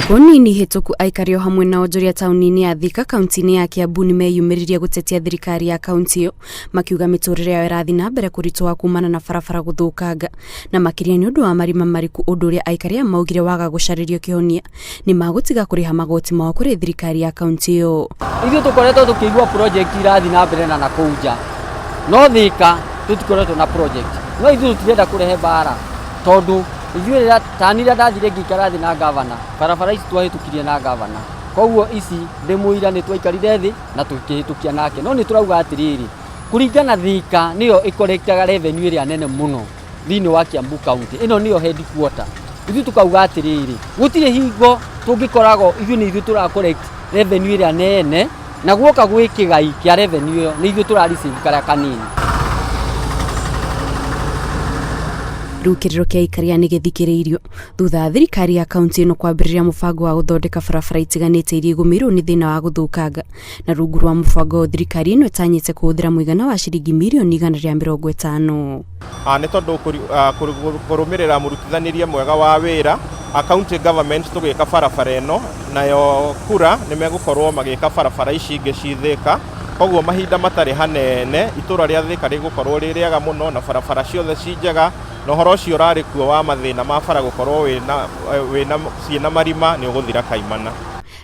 Thikũ nini hĩtũku aikari o hamwe na onjoria taũni-inĩ ya Thika kaunti-inĩ ya Kiambu nĩ meyumĩririe gũtetia thirikari ya kaunti ĩyo makiuga mĩtũrĩre yao ĩrathiĩ na mbere kũritũha kumana na barabara gũthũkanga na makĩria nĩ ũndũ wa marima mariku ũndũ ũrĩa aikari aya maugire waga gũcarĩrio kĩhonia nĩ magũtiga kũrĩha magoti mao kũrĩ thirikari ya kaunti ĩyo. Ithuĩ tũkoretwo tũkĩigua project irathiĩ na mbere na nakũu nja, no Thika tũtikoretwo na project. No ithuĩ tũtirenda kũrehe mbara tondũ ithuĩ rĩrĩa tani rĩrĩa ndathire ngĩikara thĩ na gavana, barabara ici twahĩtũkirie na gavana. Koguo ici ndĩ mũira nĩ twaikarire thĩ na tũkĩhĩtũkia nake. No nĩ tũrauga atĩrĩrĩ, kũringana Thika nĩyo ĩkorektaga revenue ĩrĩa nene mũno thĩinĩ wa Kiambu County, ĩno nĩyo headquarter. Ithuĩ tũkauga atĩrĩrĩ, gũtirĩ hingo tũngĩkoragwo ithuĩ nĩ ithuĩ tũra collect revenue ĩrĩa nene, na guoka gwĩ kĩgai kĩa revenue ĩyo nĩ ithuĩ tũra receive karĩa kanini. Rĩu kĩrĩro kĩa aikaria nĩ gĩthikĩrĩirio thutha wa thirikari ya kaunti ĩno kwambĩrĩria mũbango wa gũthondeka barabara itiganĩte iria igũmĩirwo nĩ thĩna wa gũthũkanga. Na rungu rwa mũbango ũyũ thirikari ĩno ĩtanyĩte kũhũthĩra mũigana wa ciringi mirioni 150. Nĩ tondũ kũrũmĩrĩra mũrutithanĩrie mwega wa wĩra county government tũgĩka barabara ĩno nayo kura nĩ megũkorwo magĩka barabara ici ingĩ ci Thika, koguo mahinda matarĩ hanene itũra rĩa Thika rĩgũkorwo rĩ rĩega mũno na barabara ciothe ci njega, na ũhoro ũcio ũrarĩ kuo wa mathĩna ma bara gũkorwo wĩna ciĩna marima nĩ ũgũthira kaimana.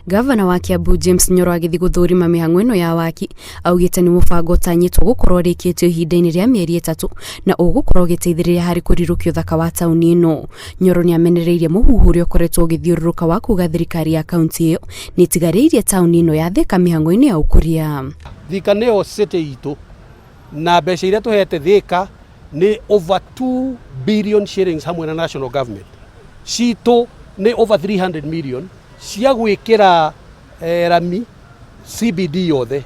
Gavana wa Kiambu James Nyoro agĩthiĩ gũthũrima mĩhang'o ĩno ya waki augĩte nĩ mũbango ũtanyĩtwo gũkorwo ũrĩkĩtio ihinda-inĩ rĩa mĩeri 3 na ũgũkorwo ũgĩteithĩrĩria harĩ kũrirũkia ũthaka wa taũni ĩno. Nyoro nĩ amenereirie mũhuhu ũrĩa ũkoretwo ũgĩthiũrũrũka wa kuga thirikari ya kaunti ĩyo nĩ ĩtigarĩirie taũni ĩno ya Thika mĩhang'o-inĩ ya ũkũria. Thika nĩyo city itũ na mbeca iria tũhete Thika nĩ over 2 billion shillings hamwe na national government citũ nĩ over 300 million cia gwĩkĩra rami CBD yothe,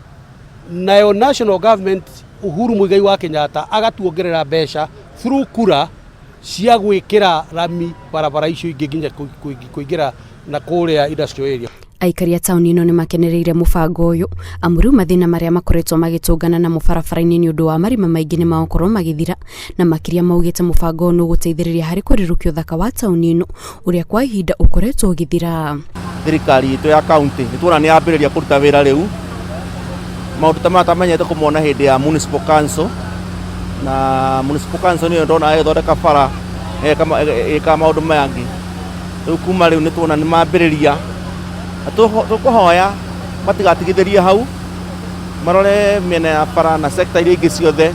nayo national government Uhuru Muigai wa Kenyatta agatuongerera mbeca through kura cia gwĩkĩra rami barabara icio ingĩ nginya kũingĩra na kũrĩa industrial area. Aikari a taũni ĩno nĩ makenereire mũbango ũyũ amu rĩu mathĩna marĩa makoretwo magĩtũngana namo barabara-inĩ nĩ ũndũ wa marima maingĩ nĩ magũkorwo magĩthira, na makĩria maugĩte mũbango ũyũ nĩ ũgũteithĩrĩria harĩ kũrirũkia ũthaka wa taũni ĩno ũrĩa kwa ihinda ũkoretwo ũgĩthira. Thirikari itũ ya county nĩ tuona nĩ yambĩrĩria kũruta wĩra rĩu, maũndũ ta maya tamenyete kũmona hĩndĩ ya municipal council, na municipal council nĩyo ndona ĩgĩthondeka bara ĩka maũndũ maya angĩ. Rĩu kuma rĩu nĩ tuona nĩ mambĩrĩria, na tũkũhoya matigatigithĩrie hau, marore mĩena ya bara na sector iria ingĩ ciothe,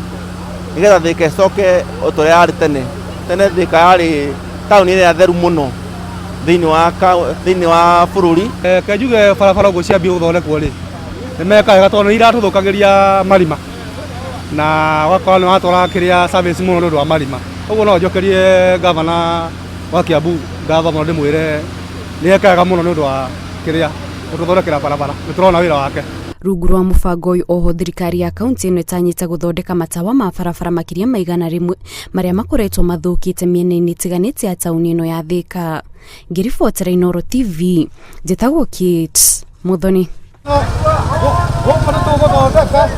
nĩgetha Thika ĩcoke o ta ũrĩa yarĩ tene. Tene Thika yarĩ taũni ĩrĩa theru mũno thĩinĩ wa bũrũri. Reke njuge barabara ũguo ciambia gũthondekwo rĩ, nĩ meka wega tondũ nĩ iratũthũkagĩria marima na ũgakora nĩ watwara kĩrĩa service mũno nĩ ũndũ wa marima. Ũguo no njokerie gavana wa Kiambu ngatho mũno ndĩmwĩre nĩ eka wega mũno nĩ ũndũ wa kĩrĩa gũtũthondekera barabara, nĩ tũrona wĩra wake. Rungu rwa mũbango ũyũ oho thirikari ya kaunti ĩno ĩtanyĩte gũthondeka matawa ma barabara makĩria ma 100 marĩa makoretwo mathũkĩte mĩena-inĩ ĩtiganĩte ya taũni ĩno ya Thika. Ngĩribotera Inooro TV, njĩtagwo Kate Muthoni. Gũkũ nĩ tũgũthondeka.